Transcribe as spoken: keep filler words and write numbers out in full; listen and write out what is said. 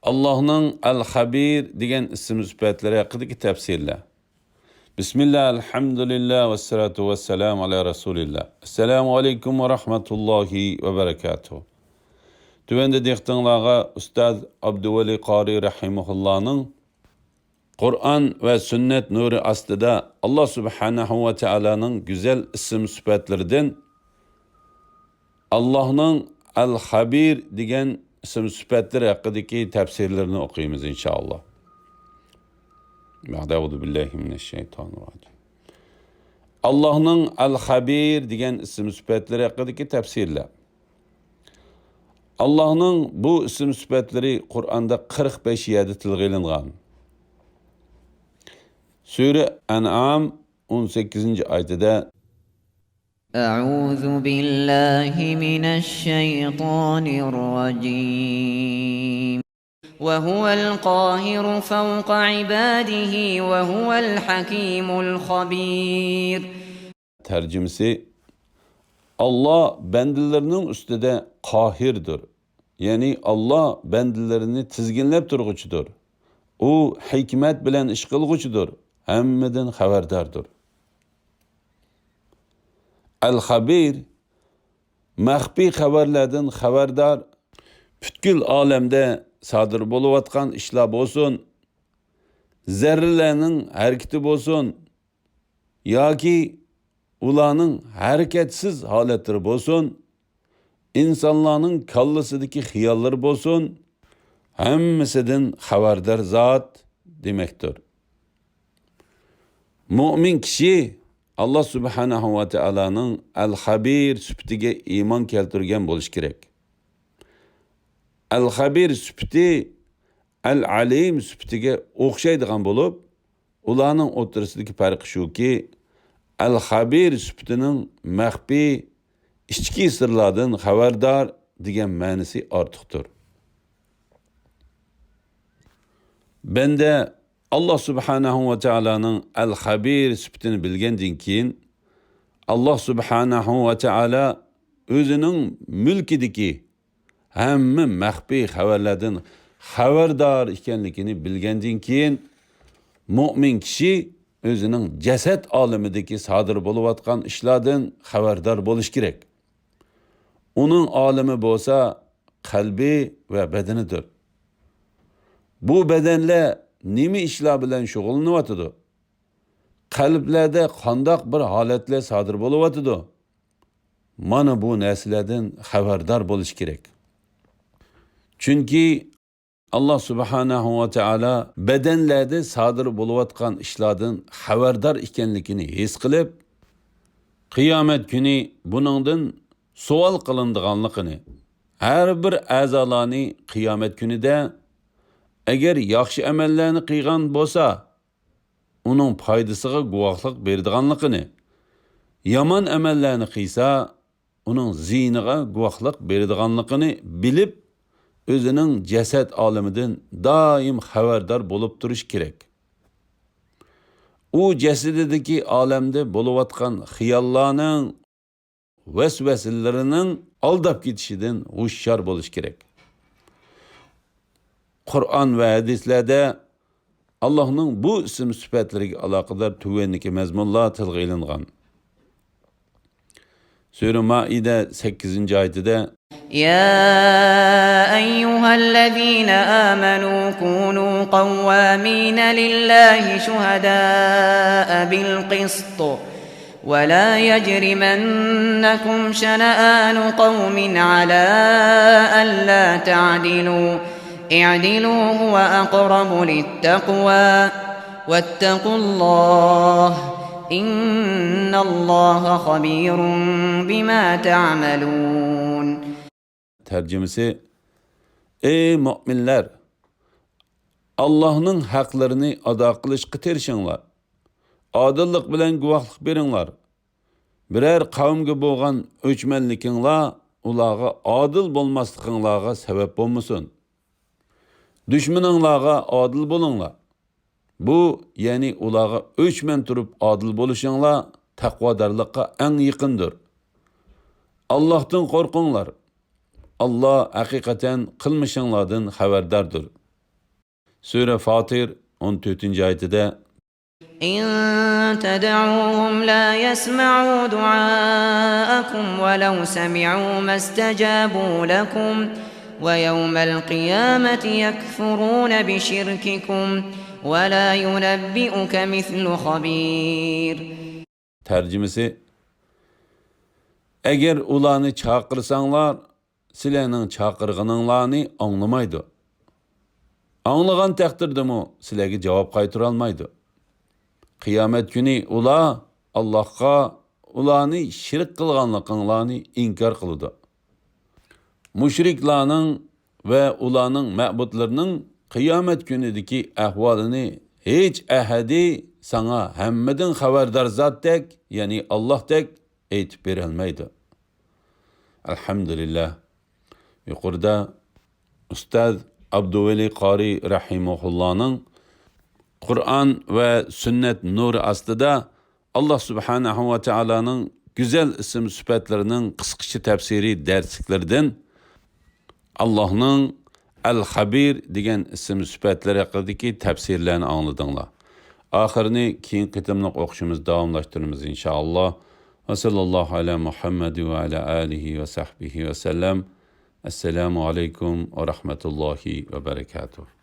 ئاللاھنىڭ ئەل-خەبىر دېگەن ئىسىم سۈپەتلىرى ھەققىدىكى تەپسىرلەر. بىسمىللا، ئەلھەمدۇلىللا، ۋەسسالاتۇ ۋەسسالامۇ ئەلا رەسۇلىللا. ئەسسالامۇ ئەلەيكۇم ۋە رەھمەتۇللاھى ۋە بەرەكاتۇھ. تۆۋەندە دىققىتىڭلارغا ئۇستاز ئابدۇۋەلى قارى رەھىمەھۇللانىڭ قۇرئان ۋە سۈننەت نۇرى ئاستىدا ئاللا سۇبھانەھۇ ۋە تائالانىڭ گۈزەل ئىسىم سۈپەتلىرىدىن ئاللاھنىڭ ئەل-خەبىر دېگەن ئىسىم سۈپەتلىرى ھەققىدىكى تەپسىرلىرىنى ئوقۇيمىز، ئىنشائاللا. بەئدە، ئەئۇزۇ بىللاھى مىنەششەيتانىرراجىم. ئاللاھنىڭ ئەل-خەبىر دېگەن ئىسىم سۈپەتلىرى ھەققىدىكى تەپسىرلەر. ئاللاھنىڭ بۇ ئىسىم سۈپەتلىرى قۇرئاندا قىرىق بەش يەردە تىلغا ئېلىنغان. سۈرە ئەنئام ئون سەككىزىنچى ئايىتىدە، أعوذ بالله من الشيطان الرجيم. وهو القاهر فوق عباده وهو الحكيم الخبير. تەرجىمىسى، ئاللا بەندىلىرىنىڭ ئۈستىدە قاھىردۇر. يەنى ئاللا بەندىلىرىنى تىزگىنلەپ تۇرغۇچىدۇر. ئۇ ھېكمەت بىلەن ئىش قىلغۇچىدۇر، ھەممىدىن خەۋەرداردۇر. ئەل-خەبىر، مەخپىي خەۋەرلەردىن خەۋەردار، پۈتكۈل ئالەمدە سادىر بولۇۋاتقان ئىشلار بولسۇن، زەررىلەرنىڭ ھەرىكىتى بولسۇن، ياكى ئۇلارنىڭ ھەرىكەتسىز ھالەتلىرى بولسۇن، ئىنسانلارنىڭ كاللىسىدىكى خىياللىرى بولسۇن، ھەممىسىدىن خەۋەردار زات دېمەكتۇر. مۆمىن كىشى ئاللا سۇبھانەھۇ ۋە تائالانىڭ ئەل-خەبىر سۈپىتىگە ئىمان كەلتۈرگەن بولۇشى كېرەك. ئەل-خەبىر سۈپىتى ئەل-ئەلىم سۈپىتىگە ئوخشايدىغان بولۇپ، ئۇلارنىڭ ئوتتۇرىسىدىكى پەرقى شۇكى، ئەل-خەبىر سۈپىتىنىڭ مەخپىي، ئىچكى سىرلاردىن خەۋەردار دېگەن مەنىسى ئارتۇقتۇر. بەندە ئاللا سۇبھانەھۇ ۋە تائالانىڭ ئەل-خەبىر سۈپىتىنى بىلگەندىن كېيىن، ئاللا سۇبھانەھۇ ۋە تائالا ئۆزىنىڭ مۈلكىدىكى ھەممە مەخپىي خەۋەرلەردىن خەۋەردار ئىكەنلىكىنى بىلگەندىن كېيىن، مۆمىن كىشى ئۆزىنىڭ جەسەت ئالىمىدىكى سادىر بولۇۋاتقان ئىشلاردىن خەۋەردار بولۇشى كېرەك. ئۇنىڭ ئالىمى بولسا قەلبى ۋە بەدىنىدۇر. بۇ بەدەنلەر نېمە ئىشلار بىلەن شۇغۇللىنىۋاتىدۇ؟ قەلبلەردە قانداق بىر ھالەتلەر سادىر بولۇۋاتىدۇ؟ مانا بۇ نەرسىلەردىن خەۋەردار بولۇش كېرەك. چۈنكى ئاللا سۇبھانەھۇ ۋە تائالا بەدەنلەردە سادىر بولۇۋاتقان ئىشلاردىن خەۋەردار ئىكەنلىكىنى ھېس قىلىپ، قىيامەت كۈنى بۇنىڭدىن سوئال قىلىنىدىغانلىقىنى، ھەر بىر ئەزالارنى قىيامەت كۈنىدە ئەگەر ياخشى ئەمەللەرنى قىلغان بولسا، ئۇنىڭ پايدىسىغا گۇۋاھلىق بېرىدىغانلىقىنى، يامان ئەمەللەرنى قىلسا، ئۇنىڭ زىيىنىغا گۇۋاھلىق بېرىدىغانلىقىنى بىلىپ، ئۆزىنىڭ جەسەت ئالىمىدىن دائىم خەۋەردار بولۇپ تۇرۇشى كېرەك. ئۇ جەسىتىدىكى ئالەمدە بولۇۋاتقان خىياللارنىڭ، ۋەسۋەسىلىرىنىڭ ئالداپ كېتىشىدىن ھوشيار بولۇش كېرەك. قۇرئان ۋە ھەدىسلەردە ئاللاھنىڭ بۇ ئىسىم سۈپەتلىرىگە ئالاقىدار تۆۋەندىكى مەزمۇنلار تىلغا ئېلىنغان. سۈرە مائىدە سەككىزىنچى ئايىتىدە، يا أيها الذين آمنوا كونوا قوامين لله شهداء بالقسط ولا يجرمنكم شنآن قوم على ألا تعدلوا، اعدلوا هو أقرب للتقوى، واتقوا الله، إن الله خبير بما تعملون. تەرجىمىسى، ئەي مۆمىنلەر! ئاللاھنىڭ ھەقلىرىنى ئادا قىلىشقا تىرىشىڭلار. ئادىللىق بىلەن گۇۋاھلىق بېرىڭلار. بىرەر قەۋمگە بولغان ئۆچمەنلىكىڭلار ئۇلارغا ئادىل بولماسلىقىڭلارغا سەۋەب بولمىسۇن. دۈشمىنىڭلارغا ئادىل بولۇڭلار. بۇ، يەنى ئۇلارغا ئۆچمەن تۇرۇپ ئادىل بولۇشۇڭلار تەقۋادارلىققا ئەڭ يېقىندۇر. ئاللاھتىن قورقۇڭلار. ئاللا ھەقىقەتەن قىلمىشىڭلاردىن خەۋەرداردۇر. سۈرە فاتىر ئون تۆتىنچى ئايىتىدە، إن تدعوهم لا يسمعوا دعاءكم ولو سمعوا ما استجابوا لكم ويوم القيامة يكفرون بشرككم ولا ينبئك مثل خبير. تەرجىمىسى، ئەگەر ئۇلارنى چاقىرساڭلار، سىلەرنىڭ چاقىرغىنىڭلارنى ئاڭلىمايدۇ. ئاڭلىغان تەقدىردىمۇ سىلەرگە جاۋاب قايتۇرالمايدۇ. قىيامەت كۈنى ئۇلار ئاللاھقا ئۇلارنى شىرك قىلغانلىقىڭلارنى ئىنكار قىلىدۇ. مۇشرىكلارنىڭ ۋە ئۇلارنىڭ مەبۇدلىرىنىڭ قىيامەت كۈنىدىكى ئەھۋالىنى ھېچ ئەھەدى ساڭا ھەممىدىن خەۋەردار زاتتەك، يەنى ئاللاھتەك ئېيتىپ بېرەلمەيدۇ. ئەلھەمدۇلىللاھ. يۇقىرىدا ئۇستاز ئابدۇۋەلى قارى رەھىمەھۇللانىڭ قۇرئان ۋە سۈننەت نۇرى ئاستىدا ئاللاھ سۇبھانەھۇ ۋە تائالانىڭ گۈزەل ئىسىم سۈپەتلىرىنىڭ قىسقىچە تەپسىرىي دەرسلىكلىرىدىن ئاللاھنىڭ ئەل-خەبىر دېگەن ئىسىم سۈپەتلىرى ھەققىدىكى تەپسىرلەرنى ئاڭلىدىڭلار. ئاخىرىنى كېيىنكى قېتىملىق ئوقۇشىمىزدا داۋاملاشتۇرىمىز، ئىنشائاللاھ. ۋە سەللەللاھۇ ئەلا مۇھەممەد ۋە ئەلا ئالىھى ۋە سەھبىھى ۋە سەللەم. ئەسسالامۇ ئەلەيكۇم ۋە رەھمەتۇللاھى ۋە بەرەكاتۇھ.